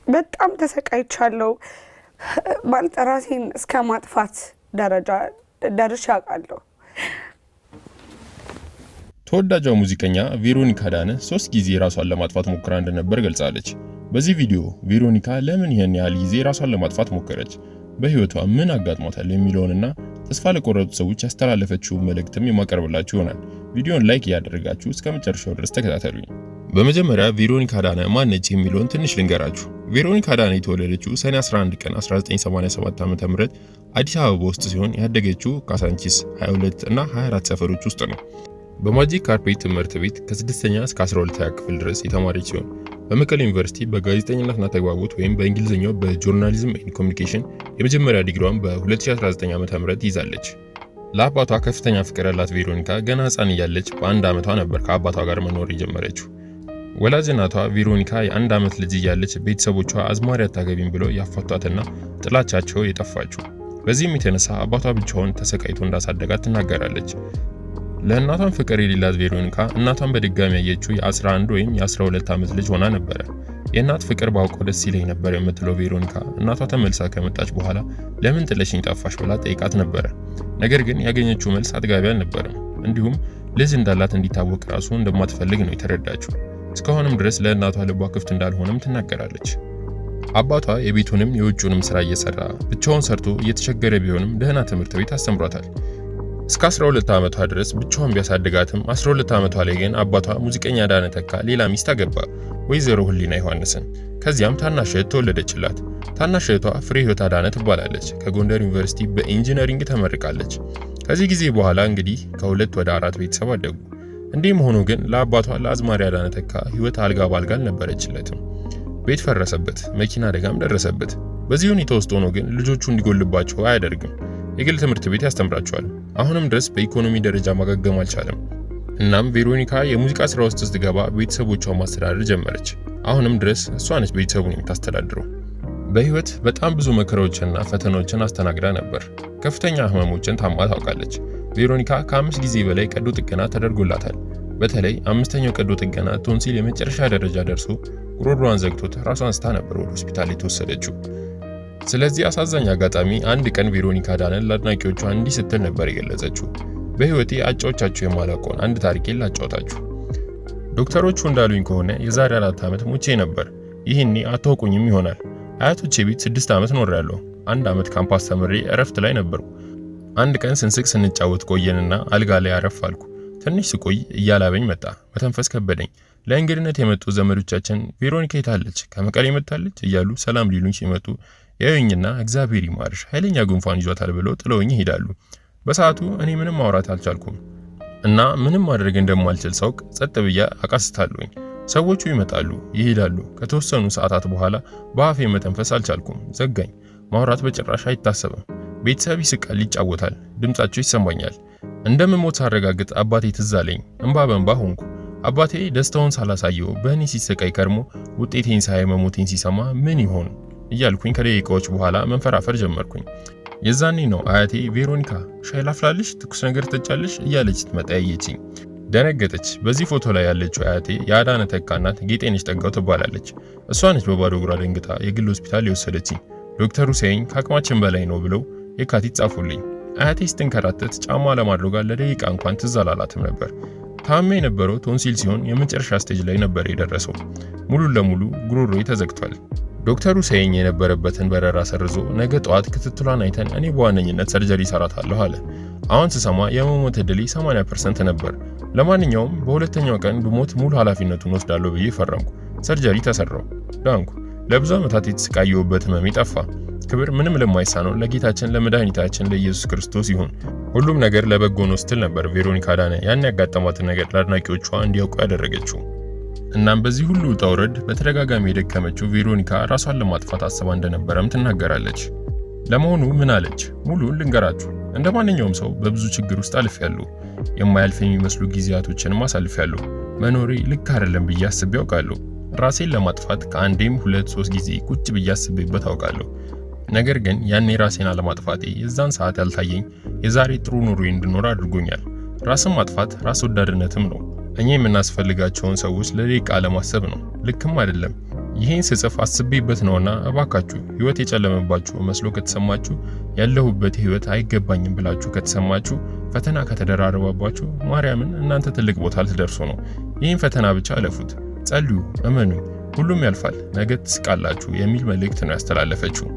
በጣም ተሰቃይቻለሁ። ማለት ራሴን እስከ ማጥፋት ደረጃ ደርሼ አውቃለሁ። ተወዳጇ ሙዚቀኛ ቬሮኒካ አዳነ 3 ጊዜ ራሷን ለማጥፋት ሞክራ እንደነበር ገልጻለች። በዚህ ቪዲዮ ቬሮኒካ ለምን ይህን ያህል ጊዜ ራሷን ለማጥፋት ሞከረች፣ በህይወቷ ምን አጋጥሟታል የሚለውንና ተስፋ ለቆረጡ ሰዎች ያስተላለፈችውን መልእክትም የማቀርብላችሁ ይሆናል። ቪዲዮን like እያደረጋችሁ እስከ መጨረሻው ድረስ ተከታተሉኝ። በመጀመሪያ ቬሮኒካ አዳነ ማነች የሚለውን ትንሽ ልንገራችሁ። ቬሮኒካ አዳነ የተወለደችው ሰኔ 11 ቀን 1987 ዓ.ም አዲስ አበባ ውስጥ ሲሆን ያደገችው ካሳንቺስ 22 እና 24 ሰፈሮች ውስጥ ነው። በማጂክ ካርፔት ትምህርት ቤት ከ6ኛ እስከ 12ኛ ክፍል ድረስ የተማረች ሲሆን በመቀሌ ዩኒቨርሲቲ በጋዜጠኝነትና ተግባቦት ወይም በእንግሊዝኛው በ journalism and communication የመጀመሪያ ዲግሪዋን በ2019 ዓ.ም ይዛለች። ለአባቷ ከፍተኛ ፍቅር ያላት ቬሮኒካ ገና ሕፃን እያለች በአንድ ዓመቷ ነበር ከአባቷ ጋር መኖር የጀመረችው። ወላጅ እናቷ ቬሮኒካ የአንድ ዓመት ልጅ እያለች ቤተሰቦቿ አዝማሪ አታገቢም ብለው ያፋቷትና ጥላቻቸው የጠፋችው። በዚህም የተነሳ አባቷ ብቻውን ተሰቃይቶ እንዳሳደጋት ትናገራለች። ለእናቷን ፍቅር የሌላት ቬሮኒካ እናቷን በድጋሚ ያየችው የ11 ወይም የ12 ዓመት ልጅ ሆና ነበረ። የእናት ፍቅር ባውቀው ደስ ይለኝ ነበር የምትለው ቬሮኒካ እናቷ ተመልሳ ከመጣች በኋላ ለምን ጥለሽኝ ጠፋሽ ብላ ጠይቃት ነበረ። ነገር ግን ያገኘችው መልስ አጥጋቢ አልነበረም። እንዲሁም ልጅ እንዳላት እንዲታወቅ ራሱ እንደማትፈልግ ነው የተረዳችው። እስካሁንም ድረስ ለእናቷ ልቧ ክፍት እንዳልሆነም ትናገራለች። አባቷ የቤቱንም የውጭውንም ስራ እየሰራ ብቻውን ሰርቶ እየተቸገረ ቢሆንም ደህና ትምህርት ቤት አስተምሯታል። እስከ 12 ዓመቷ ድረስ ብቻዋን ቢያሳድጋትም 12 ዓመቷ ላይ ግን አባቷ ሙዚቀኛ አዳነ ተካ ሌላ ሚስት አገባ፣ ወይዘሮ ህሊና ዮሐንስን። ከዚያም ታናሽ እህት ተወለደችላት። ታናሽ እህቷ ፍሬ ህይወት አዳነ ትባላለች። ከጎንደር ዩኒቨርሲቲ በ engineering ተመርቃለች። ከዚህ ጊዜ በኋላ እንግዲህ ከሁለት ወደ አራት ቤተሰብ አደጉ። እንዲህም ሆኖ ግን ለአባቷ ለአዝማሪ አዳነ ተካ ህይወት አልጋ ባልጋ አልነበረችለትም። ቤት ፈረሰበት፣ መኪና አደጋም ደረሰበት። በዚህ ሁኔታ ውስጥ ሆኖ ግን ልጆቹ እንዲጎልባቸው አያደርግም። የግል ትምህርት ቤት ያስተምራቸዋል። አሁንም ድረስ በኢኮኖሚ ደረጃ ማገገም አልቻለም። እናም ቬሮኒካ የሙዚቃ ስራ ውስጥ ስትገባ ቤተሰቦቿን ማስተዳደር ጀመረች። አሁንም ድረስ እሷ ነች ቤተሰቡን የምታስተዳድረው። በህይወት በጣም ብዙ መከራዎችንና ፈተናዎችን አስተናግዳ ነበር። ከፍተኛ ህመሞችን ታማ ታውቃለች። ቬሮኒካ ከ5 ጊዜ በላይ ቀዶ ጥገና ተደርጎላታል። በተለይ አምስተኛው ቀዶ ጥገና ቶንሲል የመጨረሻ ደረጃ ደርሶ ጉሮሮዋን ዘግቶት ራሷን ስታ ነበር ወደ ሆስፒታል የተወሰደችው። ስለዚህ አሳዛኝ አጋጣሚ አንድ ቀን ቬሮኒካ አዳነን ለአድናቂዎቿ እንዲህ ስትል ነበር የገለጸችው። በህይወቴ አጫዎቻችሁ የማላውቀውን አንድ ታሪኬን ላጫውታችሁ። ዶክተሮቹ እንዳሉኝ ከሆነ የዛሬ 4 ዓመት ሞቼ ነበር። ይህኔ አታውቁኝም ይሆናል። አያቶቼ ቤት 6 ዓመት ኖሬያለሁ። አንድ ዓመት ካምፓስ ተምሬ እረፍት ላይ ነበርኩ። አንድ ቀን ስንስቅ ስንጫወት ቆየንና አልጋ ላይ አረፍ አልኩ። ትንሽ ስቆይ እያላበኝ መጣ። መተንፈስ ከበደኝ። ለእንግድነት የመጡ ዘመዶቻችን ቬሮኒካ የታለች ከመቀሌ መጣለች እያሉ ሰላም ሊሉኝ ሲመጡ ያዩኝና እግዚአብሔር ይማርሽ ኃይለኛ ጉንፋን ይዟታል ብለው ጥለውኝ ይሄዳሉ። በሰዓቱ እኔ ምንም ማውራት አልቻልኩም እና ምንም ማድረግ እንደማልችል ሳውቅ ጸጥ ብዬ አቃስታለሁኝ። ሰዎቹ ይመጣሉ ይሄዳሉ። ከተወሰኑ ሰዓታት በኋላ በአፌ መተንፈስ አልቻልኩም፣ ዘጋኝ። ማውራት በጭራሽ አይታሰብም። ቤተሰብ ይስቃል፣ ይጫወታል፣ ድምጻቸው ይሰማኛል። እንደምሞት ሳረጋግጥ አባቴ ትዝ አለኝ። እንባ በእንባ ሆንኩ። አባቴ ደስታውን ሳላሳየው በእኔ ሲሰቃይ ከርሞ ውጤቴን ሳይ መሞቴን ሲሰማ ምን ይሆን እያልኩኝ ከደቂቃዎች በኋላ መንፈራፈር ጀመርኩኝ። የዛኔ ነው አያቴ ቬሮኒካ ሻይ ላፍላልሽ፣ ትኩስ ነገር ትጠጫለሽ እያለች ስትመጣ ያየችኝ። ደነገጠች። በዚህ ፎቶ ላይ ያለችው አያቴ የአዳነ ተካ እናት ጌጤነች ጠጋው ትባላለች። እሷ ነች በባዶ እግሯ ደንግጣ የግል ሆስፒታል የወሰደችኝ። ዶክተሩ ሲያየኝ ከአቅማችን በላይ ነው ብለው የካቲት ጻፉልኝ። አያቴ ስትንከራተት ጫማ ለማድረጓ ለደቂቃ እንኳን ትዝ አላላትም ነበር። ታሜ የነበረው ቶንሲል ሲሆን የመጨረሻ stage ላይ ነበር የደረሰው። ሙሉ ለሙሉ ጉሮሮዬ ተዘግቷል። ዶክተሩ ሲያየኝ የነበረበትን በረራ ሰርዞ ነገ ጠዋት ክትትሏን አይተን እኔ በዋነኝነት surgery ሰራታለሁ አለ። አሁን ስሰማ የመሞት ዕድሌ 80% ነበር። ለማንኛውም በሁለተኛው ቀን ብሞት ሙሉ ኃላፊነቱን ወስዳለሁ ብዬ ፈረምኩ። surgery ተሰራው፣ ዳንኩ። ለብዙ ዓመታት የተሰቃየሁበት ህመሜ ጠፋ። ክብር ምንም ለማይሳነው ለጌታችን ለመድኃኒታችን ለኢየሱስ ክርስቶስ ይሁን። ሁሉም ነገር ለበጎ ነው ስትል ነበር ቬሮኒካ አዳነ ያን ያጋጠማትን ነገር ለአድናቂዎቿ እንዲያውቁ ያደረገችው። እናም በዚህ ሁሉ ውጣ ውረድ በተደጋጋሚ የደከመችው ቬሮኒካ ራሷን ለማጥፋት አስባ እንደነበረም ትናገራለች። ለመሆኑ ምን አለች? ሙሉን ልንገራችሁ። እንደ ማንኛውም ሰው በብዙ ችግር ውስጥ አልፌያለሁ። የማያልፍ የሚመስሉ ጊዜያቶችንም አሳልፌያለሁ። መኖሬ ልክ አይደለም ብዬ አስቤ አውቃለሁ። ራሴን ለማጥፋት ከአንዴም 2 3 ጊዜ ቁጭ ብዬ አስቤበት አውቃለሁ። ነገር ግን ያኔ ራሴን አለማጥፋቴ የዛን ሰዓት ያልታየኝ የዛሬ ጥሩ ኑሮ እንድኖር አድርጎኛል። ራስን ማጥፋት ራስ ወዳድነትም ነው። እኛ የምናስፈልጋቸውን ሰዎች ለደቂቃ አለማሰብ ነው። ልክም አይደለም። ይህን ስጽፍ አስቤበት ነውና እባካችሁ ህይወት የጨለመባችሁ መስሎ ከተሰማችሁ፣ ያለሁበት ህይወት አይገባኝም ብላችሁ ከተሰማችሁ፣ ፈተና ከተደራረበባችሁ ማርያምን እናንተ ትልቅ ቦታ ልትደርሱ ነው። ይህን ፈተና ብቻ እለፉት፣ ጸልዩ፣ እመኑኝ፣ ሁሉም ያልፋል፣ ነገ ትስቃላችሁ የሚል መልእክት ነው ያስተላለፈችው።